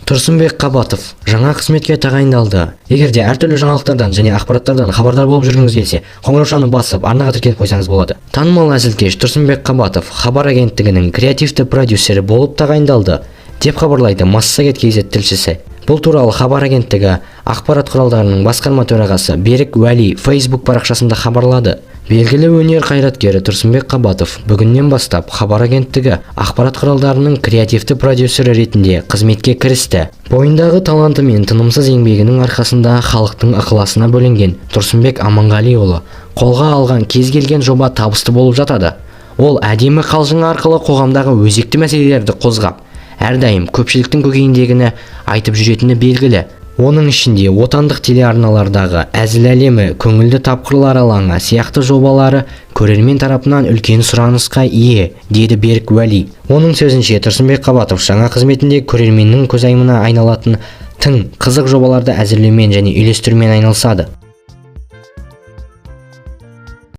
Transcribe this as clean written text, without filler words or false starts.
Тұрсынбек Қабатов жаңа қызметке тағайындалды. Егер де әртүрлі жаңалықтардан және ақпараттардан хабардар болып жүргіңіз келсе, қоңыраушаны басып, арнаға тіркеліп қойсаңыз болады. Танымал әзілкеш Тұрсынбек Қабатов Хабар агенттігінің креативті продюсері болып тағайындалды, деп хабарлайды Массагет KZ тілшісі. Бұл туралы Хабар агенттігі ақпарат құралдарының басқарма төрағасы Берік Уәли Facebook парақшасында хабарлады. Белгілі өнер қайраткері Тұрсынбек Қабатов бүгіннен бастап Хабар агенттігі ақпарат құралдарының креативті продюсері ретінде қызметке кірісті. Бойындағы таланты мен тынымсыз еңбегінің арқасында халықтың ықыласына бөленген Тұрсынбек Аманғалиұлы қолға алған кез келген жоба табысты болып жатады. Ол әдемі қалжың арқылы қоғамдағы өзекті мәселелерді қозғап, әрдайым көпшіліктің көкейіндегіні айтып жүретіні белгілі. Оның ішінде отандық телеарналардағы «Әзіл әлемі», «Көңілді тапқырлар алаңы» сияқты жобалары көрермен тарапынан үлкен сұранысқа ие, деді Берік Уәли. Оның сөзінше, Тұрсынбек Қабатов жаңа қызметінде көрерменнің көзайымына айналатын тың, қызық жобаларды әзірлеумен және үйлестірумен айналысады.